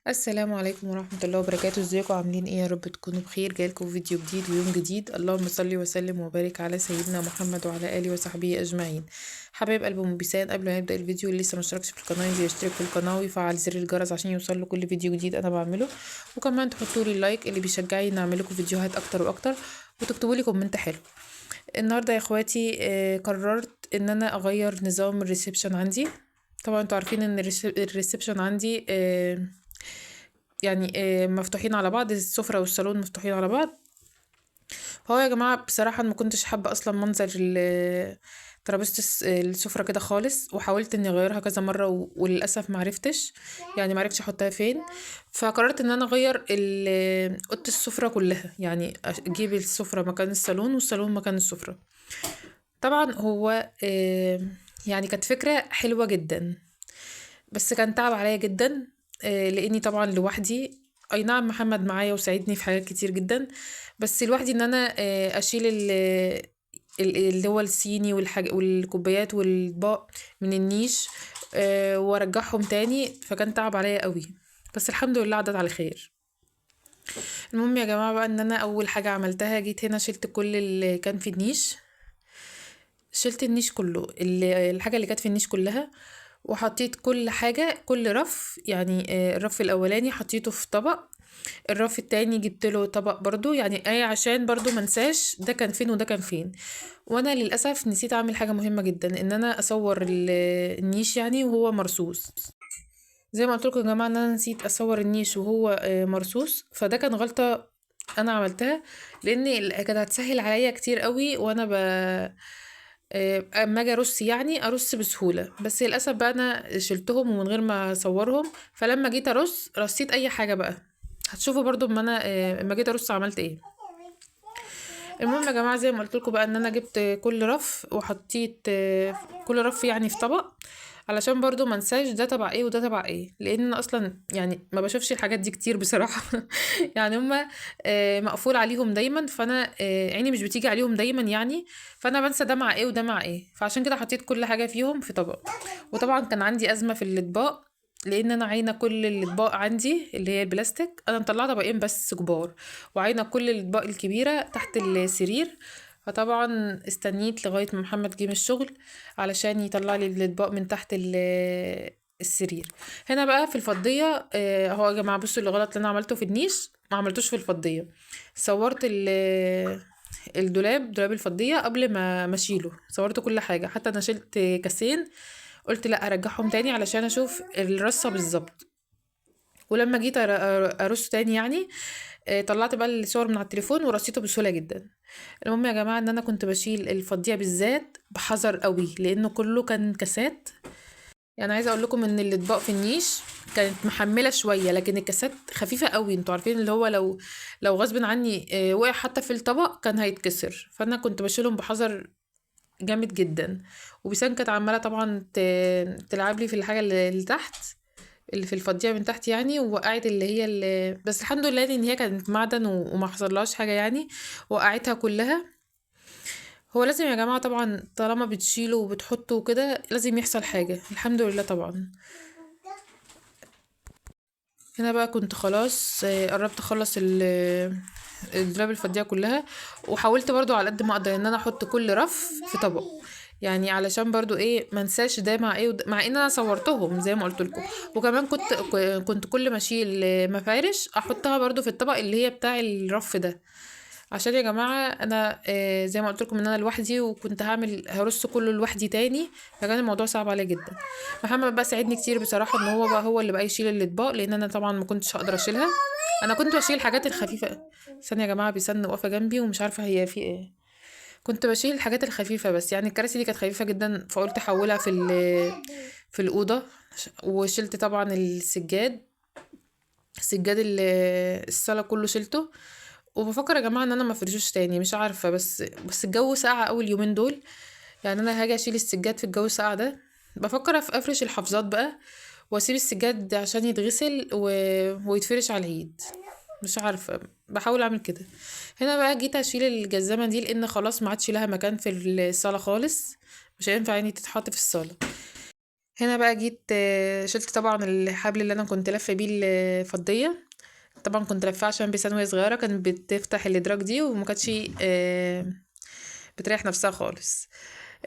السلام عليكم ورحمة الله وبركاته. ازيكم عاملين ايه؟ يا رب تكونوا بخير. جايلكم فيديو جديد ويوم جديد. اللهم صل وسلم وبارك على سيدنا محمد وعلى اله وصحبه اجمعين. حبايب قلب ام بيسان، قبل ما نبدا الفيديو اللي لسه ما اشتركش في القناة ينزل يشترك في القناة ويفعل زر الجرس عشان يوصل له كل فيديو جديد انا بعمله، وكمان تحطوا لي ال like اللي بيشجعني ان اعمل لكم فيديوهات اكتر واكتر، وتكتبوا لي comment حلو. النهارده يا اخواتي قررت ان انا اغير نظام ال reception عندي. طبعا انتوا عارفين ان ال reception عندي مفتوحين على بعض، السفرة والصالون مفتوحين على بعض. فهو يا جماعة بصراحة ما كنتش حابة أصلا منظر ترابيزة السفرة كده خالص، وحاولت اني اغيرها كذا مرة وللأسف معرفتش، يعني معرفتش احطها فين. فقررت ان انا اغير اوضة السفرة كلها، يعني اجيب السفرة مكان الصالون والصالون مكان السفرة. طبعا هو كانت فكرة حلوة جدا، بس كان تعب عليا جدا، لاني طبعا لوحدي. اي نعم محمد معايا وساعدني في حاجات كتير جدا، بس لوحدي ان انا اشيل اللي هو الصيني والكوبايات والاطباق من النيش، وارجعهم تاني، فكان تعب عليا قوي، بس الحمد لله عدت على خير. المهم يا جماعة بقى ان انا اول حاجة عملتها، جيت هنا شلت كل اللي كان في النيش، شلت النيش كله، الحاجة اللي كانت في النيش كلها، وحطيت كل حاجة، كل رف، الرف الأولاني حطيته في طبق، الرف التاني جبت له طبق برضو، عشان برضو ما انساش ده كان فين وده كان فين. وانا للأسف نسيت اعمل حاجة مهمة جدا، ان انا اصور النيش وهو مرصوص. زي ما قلت لكم يا جماعة ان انا نسيت اصور النيش وهو مرصوص، فده كان غلطة انا عملتها، لان كانت هتسهل عليا كتير قوي وانا اما اجي ارص، ارص بسهولة. بس للاسف بقى انا شلتهم ومن غير ما اصورهم، فلما جيت ارص رصيت اي حاجة بقى. هتشوفوا برضو اما جيت ارص عملت ايه. المهم يا جماعة زي ما قلت لكم بقى ان انا جبت كل رف وحطيت، كل رف في طبق، علشان برضو ما انساش ده تبع ايه وده تبع ايه، لان انا اصلا ما بشوفش الحاجات دي كتير بصراحة. هما، مقفول عليهم دايما، فانا، عيني مش بتيجي عليهم دايما فانا بنسى ده مع ايه وده مع ايه، فعشان كده حطيت كل حاجة فيهم في طبق. وطبعا كان عندي ازمة في الاطباق، لان انا عاينه كل الاطباق عندي اللي هي البلاستيك، انا مطلعه طبقين بس كبار، وعاينه كل الاطباق الكبيرة تحت السرير. فطبعا استنيت لغاية ما محمد جه من الشغل علشان يطلع لي الاطباق من تحت السرير. هنا بقى في الفضيه، اهو يا جماعة بصوا اللي غلط اللي انا عملته في النيش ما عملتوش في الفضيه. صورت الدولاب، دولاب الفضيه قبل ما اشيله، صورت كل حاجة، حتى انا شلت كاسين قلت لا ارجعهم تاني علشان اشوف الرصه بالظبط. ولما جيت ارصه تاني طلعت بقى الصور من على التليفون ورصيته بسهولة جدا. المهم يا جماعة ان انا كنت بشيل الفضيه بالذات بحذر قوي، لانه كله كان كاسات. عايزه اقول لكم ان الاطباق في النيش كانت محمله شوية، لكن الكاسات خفيفة قوي، انتوا عارفين اللي هو لو غصب عني، وقع حتى في الطبق كان هيتكسر، فانا كنت بشيلهم بحذر جامد جدا. وبيسان كانت عماله طبعا تلعب لي في الحاجة اللي تحت، اللي في الفضيه من تحت ووقعت اللي هي اللي، بس الحمد لله ان هي كانت معدن وما حصلهاش حاجة وقعتها كلها. هو لازم يا جماعة طبعا طالما بتشيلوا وبتحطوا وكده لازم يحصل حاجة، الحمد لله طبعا. هنا بقى كنت خلاص، قربت اخلص الدولاب الفضيه كلها، وحاولت برضو على قد ما اقدر ان انا احط كل رف في طبق، علشان برضو ما انساش ده مع ايه وده، مع ان انا صورتهم زي ما قلت لكم. وكمان كنت كل ما اشيل مفارش احطها برضو في الطبق اللي هي بتاع الرف ده، عشان يا جماعة انا، زي ما قلت لكم ان انا لوحدي، وكنت هرص كله لوحدي تاني، فكان الموضوع صعب عليا جدا. محمد بقى ساعدني كتير بصراحة، ان هو بقى هو اللي بقى يشيل الاطباق، لان انا طبعا ما كنتش هقدر اشيلها، انا كنت بشيل الحاجات الخفيفة. استنى يا جماعة بيسن واقفة جنبي ومش عارفه هي في ايه. كنت بشيل الحاجات الخفيفة بس، الكراسي دي كانت خفيفة جدا فقلت احولها في الاوضة. وشلت طبعا السجاد، سجاد الصاله كله شلته. وبفكر يا جماعة ان انا ما افرشوش تاني، مش عارفه، بس الجو ساقع قوي اليومين دول، انا هاجي اشيل السجاد في الجو الساقع ده. بفكر افرش الحافظات بقى واسيب السجاد عشان يتغسل ويتفرش على العيد، مش عارفه، بحاول اعمل كده. هنا بقى جيت اشيل الجزامه دي لان خلاص ما عادش لها مكان في الصاله خالص، مش هينفع تتحط في الصاله. هنا بقى جيت شلت طبعا الحبل اللي انا كنت لافه بيه الفضيه، طبعا كنت لافاه عشان بيسان وهي صغيرة كانت بتفتح الادراج دي وما كانتش بتريح نفسها خالص.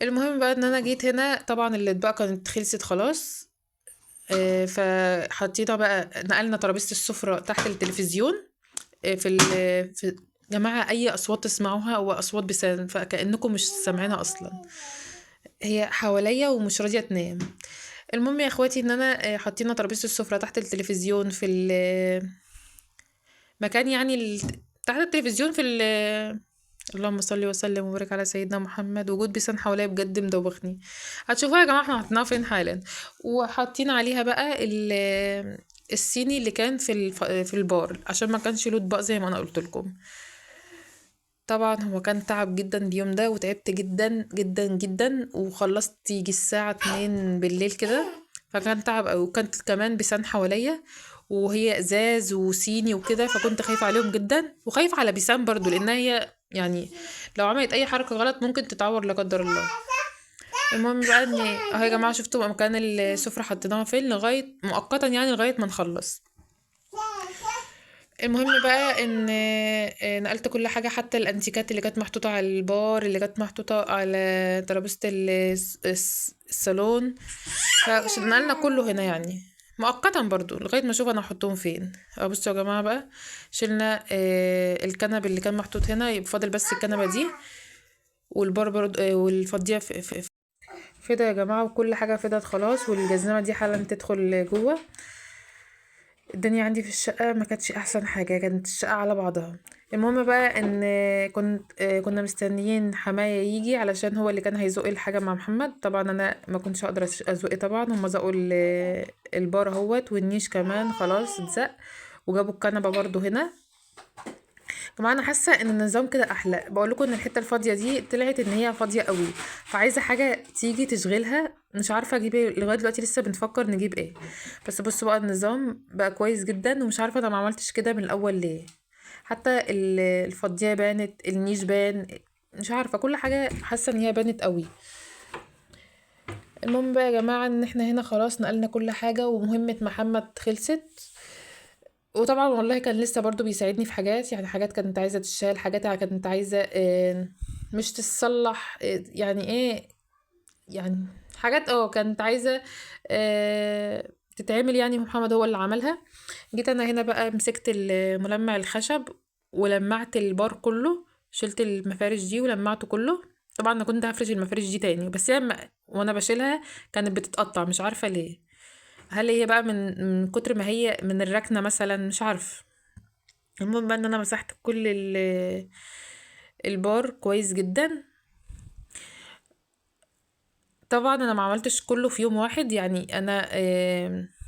المهم بقى ان انا جيت هنا طبعا الاطباق كانت خلصت خلاص، فحطينا بقى نقلنا ترابيزة السفرة تحت التلفزيون. في في جماعة اي اصوات تسمعوها هو اصوات بيسان، فكانكم مش سامعينها اصلا، هي حواليا ومش راضية تنام. المهم يا اخواتي ان انا حطينا ترابيزة السفرة تحت التلفزيون في مكان يعني تحت التلفزيون في اللهم صل وسلم وبارك على سيدنا محمد. وجود بيسان حواليا بجد مدوخني، هتشوفوها يا جماعة احنا حطيناها فين حالا. وحاطين عليها بقى الصيني اللي كان في البار عشان ما كانش له اطباق زي ما انا قلت لكم. طبعا هو كان تعب جدا اليوم ده وتعبت جدا جدا جدا، وخلصت يجي الساعة 2 بالليل كده، فكان تعب قوي. وكانت كمان بيسان حواليا وهي ازاز وصيني وكده، فكنت خايفة عليهم جدا وخايفة على بيسان برضو، لانها هي يعني لو عملت اي حركة غلط ممكن تتعور لا قدر الله. المهم بقى ان اهو يا جماعة شفتوا مكان السفرة حطيناها فين لغاية مؤقتا يعني لغاية ما نخلص. المهم بقى ان نقلت كل حاجة، حتى الانتيكات اللي كانت محطوطة على البار، اللي كانت محطوطة على ترابيزة الصالون، فنقلنا كله هنا يعني مؤقتا برضو لغاية ما اشوف انا هحطهم فين. بصوا يا جماعة بقى شلنا الكنب اللي كان محطوط هنا، يبقى فاضل بس الكنبة دي والبار برضو والفضيه فدا يا جماعة، وكل حاجة فدت خلاص. والجزمه دي حالا تدخل جوه. الدنيا عندي في الشقة ما كانتش احسن حاجة، كانت الشقة على بعضها. المهم بقى ان كنا مستنيين حماية يجي علشان هو اللي كان هيزق الحاجة مع محمد. طبعا انا ما كنتش هقدر ازق، طبعا هما زقوا البار اهوت والنيش كمان خلاص اتزق، وجابوا الكنبة برضو هنا. طبعا انا حاسه ان النظام كده احلى. بقول لكم ان الحتة الفاضيه دي طلعت ان هي فاضية قوي، فعايزه حاجة تيجي تشغلها، مش عارفه اجيب ايه لغاية دلوقتي، لسه بنفكر نجيب ايه. بس بصوا بقى النظام بقى كويس جدا، ومش عارفه انا ما عملتش كده من الاول ليه. حتى الفضيه بانت، النيش بان، مش عارفه كل حاجة حاسه ان هي بانت قوي. المهم بقى يا جماعة ان احنا هنا خلاص نقلنا كل حاجة ومهمة محمد خلصت. وطبعا والله كان لسه برضو بيساعدني في حاجات، يعني حاجات كانت عايزه تتشال، حاجات كانت عايزه مش تتصلح، يعني ايه، يعني حاجات كانت عايزه تتعمل، يعني محمد هو اللي عملها. جيت انا هنا بقى مسكت الملمع الخشب ولمعت البار كله، شلت المفارش دي ولمعته كله. طبعا انا كنت هفرش المفارش دي تاني، بس هي وانا بشيلها كانت بتتقطع، مش عارفه ليه، هل هي بقى من كتر ما هي من الركنه مثلا، مش عارفه. المهم بقى ان انا مسحت كل البار كويس جدا. طبعا انا ما عملتش كله في يوم واحد، يعني انا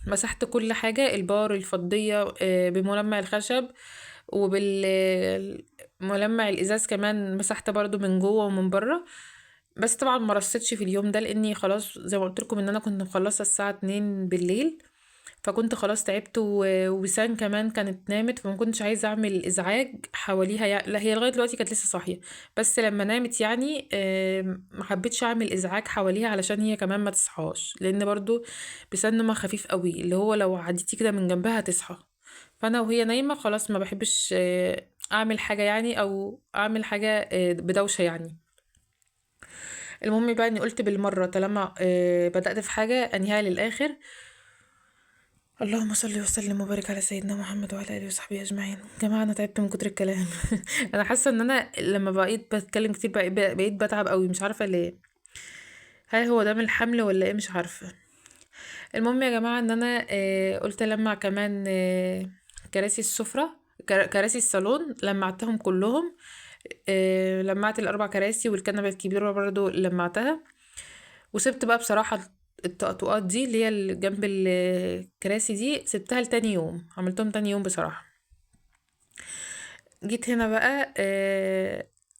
مسحت كل حاجة، البار الفضيه بملمع الخشب وبالملمع الازاز كمان مسحت برضو من جوه ومن بره. بس طبعا ما رصيتش في اليوم ده لاني خلاص زي ما قلت لكم ان انا كنت مخلصة الساعة 2 بالليل، فكنت خلاص تعبت، ووسام كمان كانت نامت، فما كنتش عايزه اعمل ازعاج حواليها. لا هي لغاية دلوقتي كانت لسه صاحية، بس لما نامت يعني ما حبيتش اعمل ازعاج حواليها علشان هي كمان ما تصحاش، لان برضو بيسان نومها خفيف قوي، اللي هو لو عديتي كده من جنبها هتصحى. فانا وهي نايمة خلاص ما بحبش اعمل حاجة يعني، او اعمل حاجة بدوشه يعني. المهم بقى اني قلت بالمرة طالما بدات في حاجة انهيها للاخر. اللهم صل وسلم وبارك على سيدنا محمد وعلى اله وصحبه اجمعين. يا جماعة انا تعبت من كتر الكلام. انا حاسه ان انا لما بقيت بتكلم كتير بقيت بتعب قوي، مش عارفه ليه، هل هو ده من الحمل ولا ايه، مش عارفه. المهم يا جماعة ان انا قلت لمع كمان كراسي السفرة، كراسي الصالون لمعتهم كلهم، لمعت الاربع كراسي والكنبه الكبيرة برضو لمعتها. وسبت بقى بصراحة الطقطقات دي اللي هي اللي جنب الكراسي دي، سبتها لتاني يوم، عملتهم تاني يوم بصراحة. جيت هنا بقى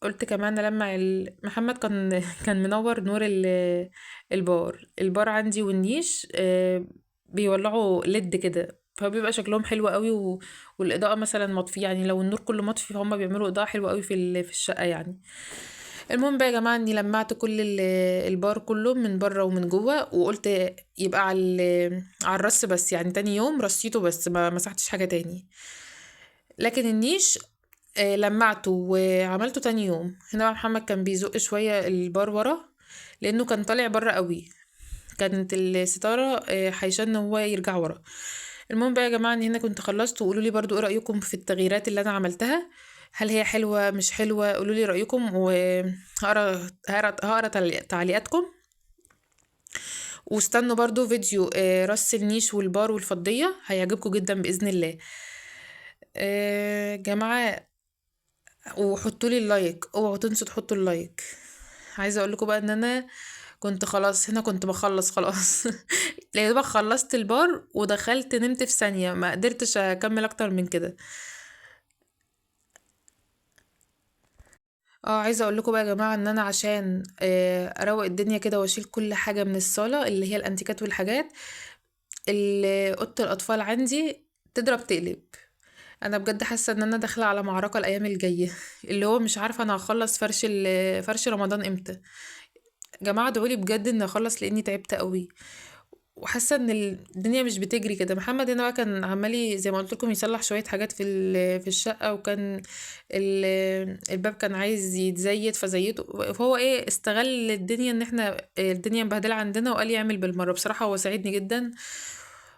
قلت كمان ألمع محمد كان منور نور البار عندي والنيش، بيولعوا ليد كده، فبيبقى شكلهم حلو قوي، والإضاءة مثلا مطفية، يعني لو النور كله مطفي فهم بيعملوا إضاءة حلوة قوي في الشقة يعني. المهم بقى يا جماعة اني لمعت كل البار كله من بره ومن جوه، وقلت يبقى على الرص بس، يعني تاني يوم رصيته بس ما مسحتش حاجة تاني. لكن النيش لمعته وعملته تاني يوم. هنا بقى محمد كان بيزق شوية البار ورا لانه كان طالع بره قوي، كانت الستارة حيشان ان هو يرجع ورا. المهم بقى يا جماعة ان هنا كنت خلصت، وقولوا لي برضو ايه رأيكم في التغييرات اللي انا عملتها، هل هي حلوة مش حلوة؟ قولوا لي رأيكم، وهقرا هقرا تعليقاتكم. واستنوا برضو فيديو رص النيش والبار والفضية، هيعجبكم جدا بإذن الله. جماعة، وحطوا لي ال like، اوعوا تنسوا تحطوا ال like. عايزة اقول لكم بقى ان انا كنت خلاص هنا كنت بخلص خلاص. يا دوبك خلصت البار ودخلت نمت في ثانية، ما قدرتش اكمل اكتر من كده. عايزة اقول لكم بقى يا جماعة ان انا عشان اروق الدنيا كده واشيل كل حاجة من الصالة اللي هي الانتيكات والحاجات، اوضة الاطفال عندي تضرب تقلب. انا بجد حاسة ان انا داخلة على معركة الايام الجاية، اللي هو مش عارفة انا هخلص فرش رمضان امتى. جماعة ادعولي بجد ان اخلص لاني تعبت قوي، وحاسة ان الدنيا مش بتجري كده. محمد هنا بقى كان عمال زي ما قلت لكم يصلح شوية حاجات في الشقة، وكان الباب كان عايز يتزيت فزيته، فهو استغل الدنيا ان احنا الدنيا مبهدلة عندنا وقال يعمل بالمرة. بصراحة هو ساعدني جدا،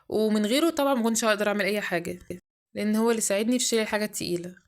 ومن غيره طبعا ما كنتش هقدر اعمل اي حاجة، لان هو اللي ساعدني في شيل الحاجة التقيلة.